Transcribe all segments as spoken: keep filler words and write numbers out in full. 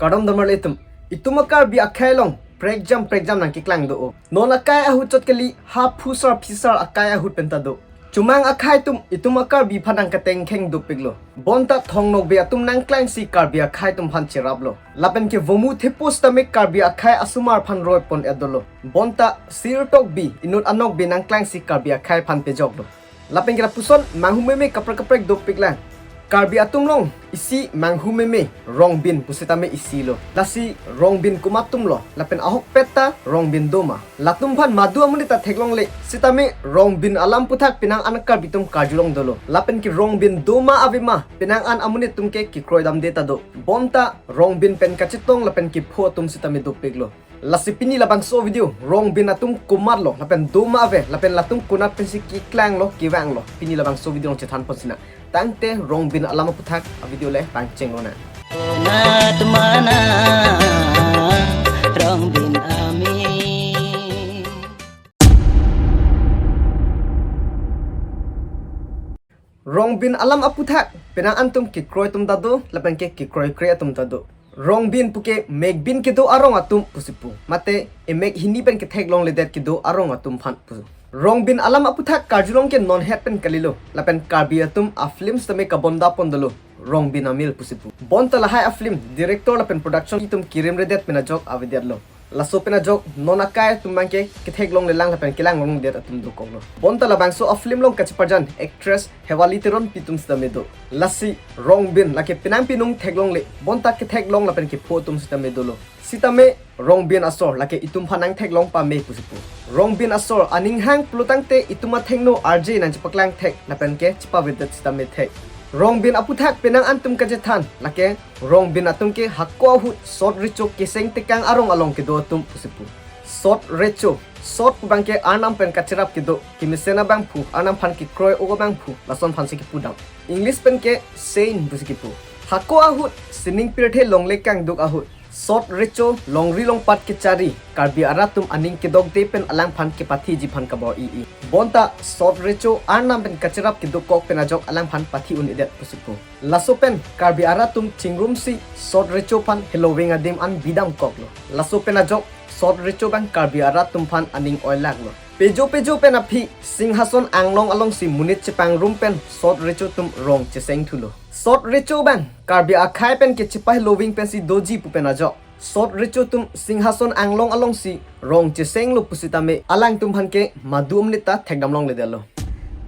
Kardom damar le itum. Itum a-Karbi akhei along prekjam prekjam nangkeklang do-o. Non akai ahut chot kali, ha phusar phisar akai ahut penta do. Chomang akhei atum itum a-Karbi aphan nangkatengkheng dopiklo. Bonta thong nokbe atum nangklangsi Karbi akhei atum aphan cheraplo. Lapen ke vomu thepo sitame Karbi akhei asomar aphan roipon-et dolo. Bonta sir tokbi inut anokbe nangklangsi Karbi akhei aphan pejoklo. Lapen ke lapuson manghu meme kaprek kaprek dopiklang. Karbi atum along isi manghu meme Rongbin pusitame isilo. Lasi Rongbin komat atumlo, lapen ahokpet ta Rongbin doma? Latum aphan madu amonit ta theklongle. Sitame Rongbin alam aphuthak penang an Karbi atum karjulong dolo. Lapen ke Rongbin doma avema penang an amonit atum ke kekroidamde ta do. Bonta Rongbin pen kachetong lapen kepho atum sitame dopiklo. Lasi pini labangso video Rongbin atum komatlo, lapen doma ave, lapen latum konat pensi keklanglo, kevanglo, pini labangso video along chethanpon sinang. Tangte Rongbin alam aphuthak a-video le pangchenglonang. Konat mana Rongbin amen. Rongbin alam aphuthak penang an atum kekroi atum ta do, lapen ke kekroikre atum ta do. Rongbin puke mekbin kedo arong atum pusi pu. Mate emek hini pen ketheklongledet kedo arong atum aphan pu. Rongbin alam aphuthak karjulong ke non het pen kalilo. Lapen Karbi atum a-film sitame kabondapon dolo, Rongbin Amil pusi pu. Bonta lahai a-film director lapen production atum kerimredet pen ajok avedetlo. Laso pen ajok non akai atum abangke ketheklonglelang lapen kelanglongledet atum dokoklo. Bonta labangso a-film along kacheparjan actress Hewali Teronpi atum sitame do. Lasi Rongbin lake penang pinung theklongle, bonta ketheklong lapen kepho atum sitame dolo. Sitame Rongbin asor lake itum aphan nangtheklong pame pusi pu. Rongbin asor aning hang pulotangte itum athengno arje nangchepaklang thek lapen ke chepavedet sitame thek. Rongbin aphuthak penang an atum kachethan lake Rongbin atum ke hako ahut sot recho keseng tekang arong along kedo atum pusi pu. Sot recho, sot pu abangke Arnam pen kacherap kedo, kemesen abangphu, Arnam aphan kekroi-o abangphu, lason aphansi kepudam. English pen ke saint pusi kepu. Hako ahut sining pirthe longle kangduk ahut sot recho longri longpat kechari Karbi arat atum aning kedokde pen alangphan kepathiji aphan kabor-i-i. Bonta sot recho Arnam pen kacherap kedokok pen ajok alangphan pathi un-edet pusi pu. Laso pen Karbi arat atum chingrumsi sot recho aphan heloving adim an bidamkoklo. Laso pen ajok sot recho abang Karbi arat atum aphan aning oilaklo. Pejo pejo pen aphi Singhason anglong alongsi monit chepangrum pen sot recho atum rong chesengthulo. Sot recho abang Karbi akhei pen kechepaheloving pensi doji pu pen ajok sot recho atum Singhason anglong alongsi rong chesenglo pusitame alangtum aphan ke madu amonit ta thekdamlongledetlo.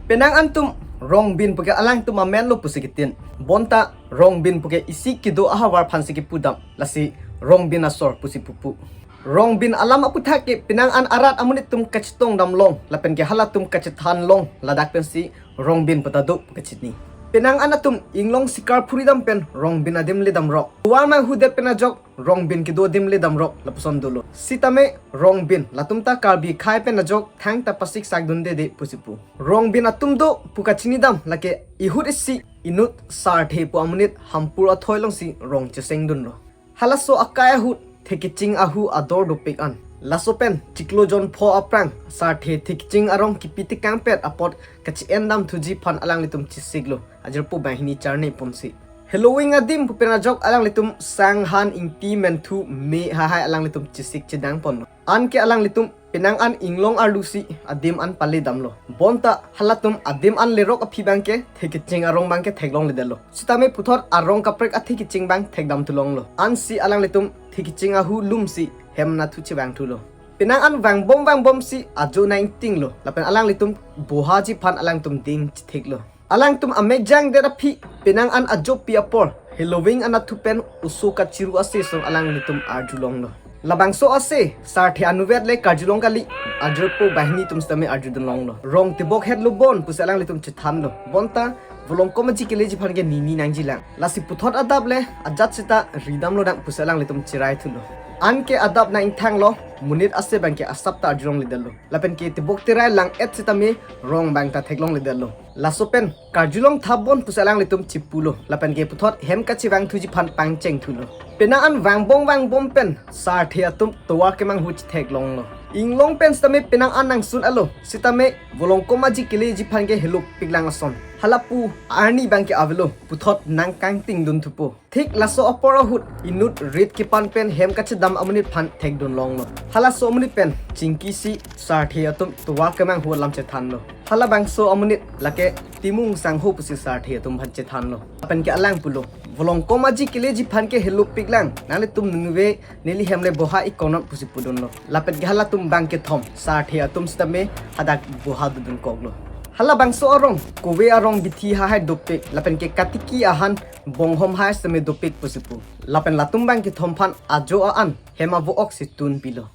Penang an atum Rongbin puke alangtum amenlo pusi ketin. Bonta Rongbin puke isi kedo ahavar aphansi kepudam. Lasi Rongbin asor pusi pupu. Rongbin alam aphuthak ke penang an arat amonit atum kachetongdamlong lapen ke halatum kachethanlong ladak pensi Rongbin pu ta do pu kachini. Penang an atum inglong sikar phuridam pen Rongbin adim ledamrok. Tovar manghudet pen ajok Rongbin kedo adim ledamrok lapuson dolo. Sitame Rongbin latum ta Karbi akhei pen ajok thangta pasik sakdundede pusi pu. Rongbin atum do pu kachinidam lake ihut isi inut Sarthe pu amonit Hampur athoi alongsi rong chesengdunlo. Halaso akai ahut Thekeching ahu ador dopik an. Laso pen chiklo jon pho aphrang Sarthe Thekeching arong kepi tekangpet apot kache-endamthuji aphan alanglitum chesiklo, ajirpo banghini charni ponsi. Heloving adim pu pen ajok alanglitum sang han ingti menthu me hahai alanglitum chesik chedangponlo. Anke alanglitum penang an inglong arlusi adim an paledamlo. Bonta halatum adim an lerok aphi abangke Thekeching arong abangke theklongledetlo. Sitame puthot arong kaprek a-Thekeching abang thekdamthulonglo. Ansi alanglitum Thekeching ahu lumsi hem nathu chevangthulo. Penang an vangbom vangbomsi ajo nangtinglo. Lapen alanglitum bohaji aphan alangtum ding chethiklo. Alangtum amek jangdet aphi penang an ajopi apor heloving anathu pen oso kachiru ase song alanglitum arjulonglo. Labangso ase Sarthe anuvet le karjulong kali, ajirpo banghini atum sitame arjudunlonglo. Rong tebok hetlo bon pusi alanglitum chethanlo. Bonta volongkom aji keleji aphan ke nini nangjilang. Lasi puthot adap le ajat seta ridamlonang pusi alanglitum cheraithulo. Anke adap nangthanglo, monit ase abangke asap ta arjulongledetlo. Lapen ke tebok terai lang-et sitame rong abang ta theklongledetlo. Laso pen karjulong thapbon pusi alanglitum chipulo. Lapen ke puthot hem kachevangthuji aphan pangchengthulo. Penang an vangbom vangbom pen Sarthe atum tovar kemanghu chetheklonglo. Inglong pen sitame penang an nangsun alo, sitame Volongkom Aji keleji aphan ke helopiklang ason. Hala pu arni abang ke avelo, puthot nangkangting dun thupo. Thik laso apor ahut inut rit kepan pen hem kachedam amonit aphan thekdun longlo. Halaso amonit pen chingkisi sarthe atum tovar kemanghu alam chethanlo. Halabangso amonit lake Timung Sangho pusi sarthe atum aphan chethanlo. Lapen ke alang pulo, Volongkom Aji keleji aphan ke helopiklang, nanglitum ningve neli hem le boha-ik konot pusi pudunlo. Lapen ke halatum abang kethom sarthe atum sitame hadak boha dodunkoklo. Halabangso arong, kove arong bithi hahai dopik, lapen ke katiki ahan bonghom hai sitame dopik pusi pu. Lapen latum abang kethom aphan ajo a-an hem avo-ok si tunpilo.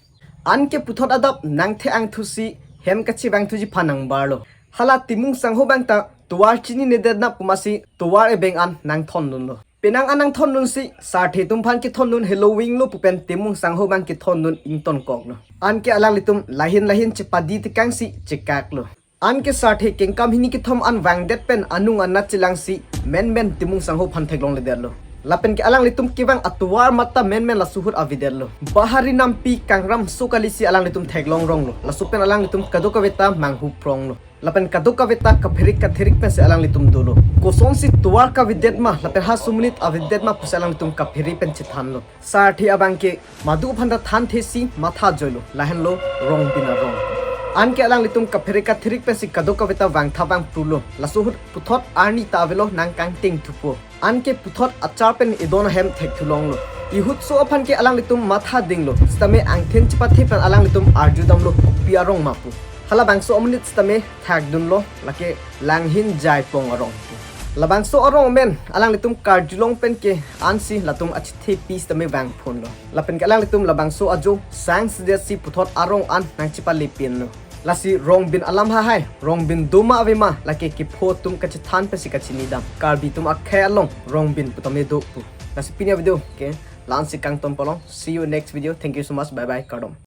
Anke puthot adap nangthe-angthusi hem kachevangthuji aphan nangbarlo. Hala Timung Sangho abang ta tovar chininedet nang pu masi tovar ebeng an nangthondunlo. Penang an nangthondunsi sarthe atum aphan kethondun helovinglo pu pen Timung Sangho abang kethondun ingtonkoklo. Anke alanglitum lahin lahin chepadi tekangsi chekaklo. Anke sarthe kengkam hini kethom an vangdet pen anung anat chelangsi menmen Timung Sangho aphan theklongledetlo. Lapen ke alanglitum kevang atovar mata menmen laso ahut avedetlo. Bahari nampi kangram so kalisi alanglitum theklongronglo. Laso pen alanglitum kadokave ta manghupronglo. Lapen kadokave ta kapherik kathirik pensi alanglitum dolo. Kosonsi tovar kavedet ma, lapen ha sumunit avedet ma pusi alanglitum kaphere pen chethanlo. Sarthe abang ke madu aphan ta thanthesi matha joilo, lahenlo Rongbin arong. Anke alanglitum kapherik kathirik pensi kadokave ta vangtha vangprulo. Laso ahut puthot arni ta avelo, nangkangting thupo. Anke puthot achar pen edon ahem thekthulonglo. Ihutso aphan ke alanglitum matha dinglo. Sitame angthin chepathe pen alanglitum arjudamlo kopi arong ma pu. Halabangso amonit sitame thakdunlo, lake Langhin Jaipong arong. Labangso arong amen alanglitum karjulong pen ke ansi latum achithepi sitame vangphonlo. Lapen ke alanglitum labangso ajo sangsedetsi puthot arong an nangchepalepinlo. Lasi Rongbin alam hahai, Rongbin do ma ave ma, lake kepho atum kachethan pensi kachinidam. Karbi atum akhei along Rongbin pu tame do pu. Lasi pini avideo ke la-ansi kangton polong. See you next video. Thank you so much. Bye bye. Kardom.